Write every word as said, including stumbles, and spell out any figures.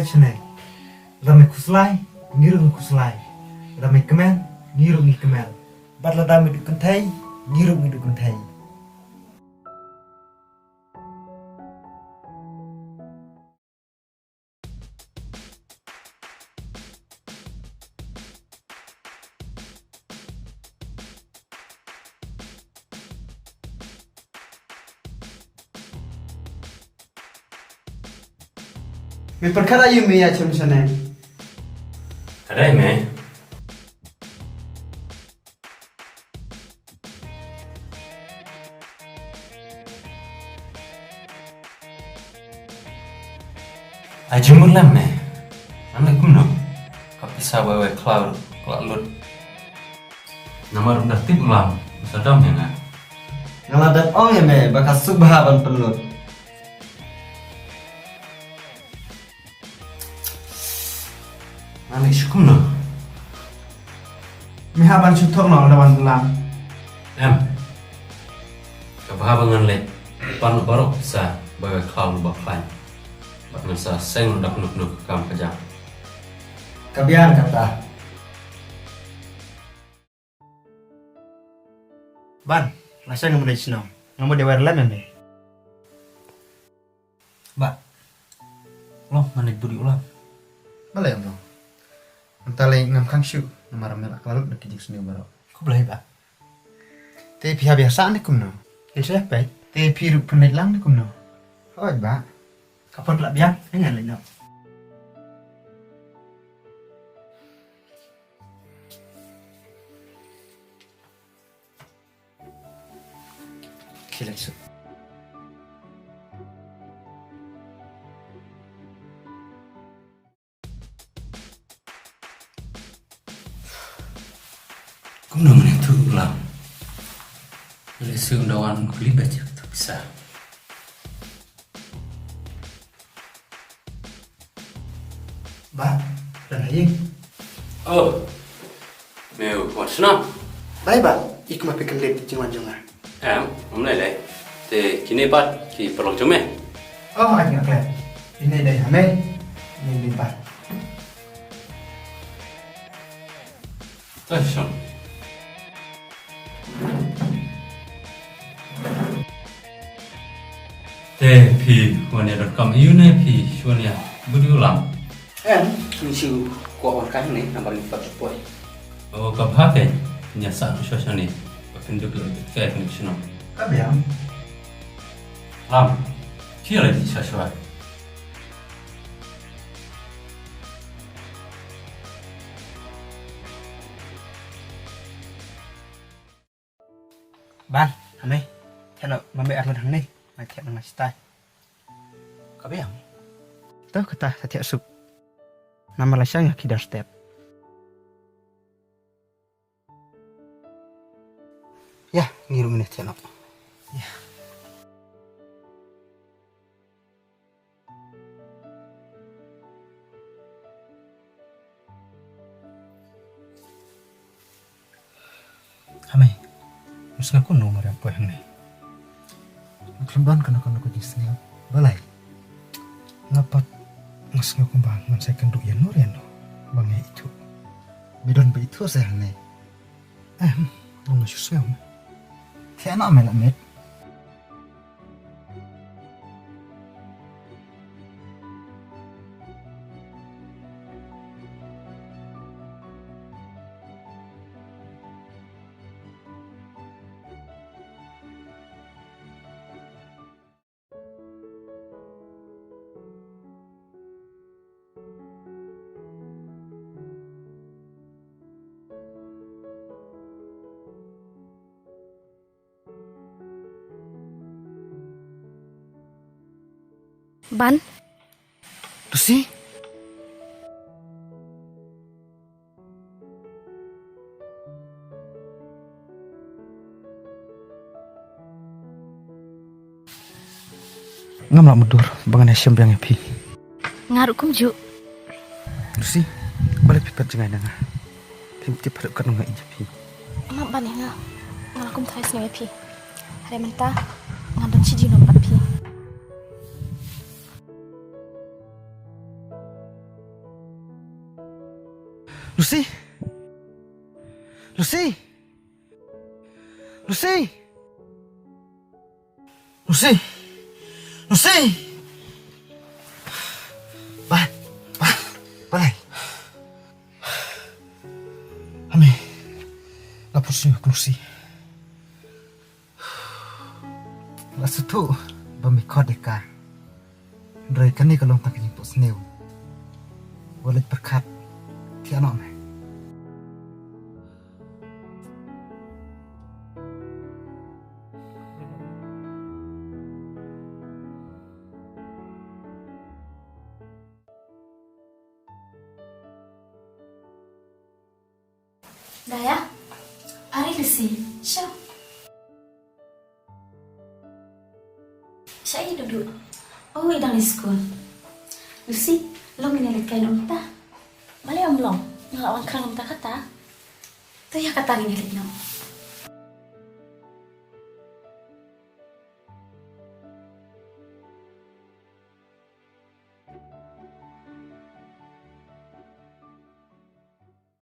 Shane. Lada me khuslai, ngi ruh ngi khuslai. Lada me kmen, ngi ruh ngi kmen. Bad lada me duh kynthei, ngi ruh ngi duh kynthei. Me pyrkhat aïu me ïa chem shane? Ka dei me. Ai jingmut lem me. Nang leh kumno? Ka pisa ba wei khlaw khlad lut. Namar u da tip u Lam, u sa dom ïa nga. Nga la dep ong ïa me ba ka suk bha ban pynlut. Ngan leh shuh kumno? Me hap ban shu thok noh lada wan u Lam. Em. Ka bha ba ngan leh. Pan noh baroh pisa ba wei khlaw ba khlaiñ. Bad ngan sa seng noh da kano kano ka kam ka jam. Ka biang kata. Ban, lashai ngam dei shnong. Ngam dei wer lem ïa me. Bah, long ngan leit bud ïa u Lam. Balei ym long? Mynta lei ngam khang shuh namar me la khlad lut da ki jingsniew baroh. Khublei bah. Te phi hap ïa sah ne kumno? Ïa sah peit. Te phi ruh phin leit lang ne kumno? Hooid bah. Ka por ka la biang, ngan leit noh. Khie leit suk. Kumno ngin ïathuh u Lam? Lehse ynda wan kuli beit ïa kata pisa. Bah, dang ha ïing. Oh. Me wan shnong. Bai bah, i kumba phi kynlip jingwan jong nga. Em, ym lei lei. Te kine pat ki paralok jong me? Oh, ai nga klet. Ine dei ha me. Ine dei pat. Te shong. Te phi wan ïa donkam ïa u ne phi shu wan ïa bud ïa u Lam? Em, ngi shu kwah wan kai hangne namar ngi pat poi. O ka bha te, ngi ïa sah tu shuwa shuwa ne. Ba phin dup ïa u bit kai phin shnong. Ka biang. Lam, phi ïa leit shuwa shuwa. Ban, ha me. Thiah noh, ma me ar lut hangne. Nga thiah noh nga shitai. Ka biang. To kata sa thiah suk. Namar lashai nga khie da step. Ïa, ngi ruh ngin thiah noh. Ïa. Ha me, nga sngew kumno mar ïa poi hangne? Nga khlem don kano kano ka jingsngew. Balei? Nga pat nga sngew kumba ngan sa ïakynduh ïano ïano ba nga ithuh. Ba don ba ithuh sa hangne. Em, long nga shu sngew. Thiah noh me la miet. Ban. Lucy? Ngam lah mutdur ba ngan ïashem biang ïa phi. Nga ruh kumjuh. Lucy, balei phi pat jngai na nga? Phim tip haduh katno nga ïeit ïa phi. Map ban ïa nga. Nga la kum thai sngew ïa phi. Hynrei mynta ngan don shi junom bad phi. Lucy! Lucy! Lucy! Lucy! Lucy! Ba, ba, ba lai. Hami, la pyrshah ïa ka Lucy. La sngewthuh ba me khot ïa ka. Hynrei kane ka long tang ka jingphohsniew. Wat leit pyrkhat thiah noh me. Daya, ari Lucy, sha. Sha ïa duh duh. Oh, i dang leit skul. Lucy, long ngin ïa leit kai noh mynta? Balei ym long? Nga la wan khrang mynta kata. To ïa kata ngin ïa leit noh.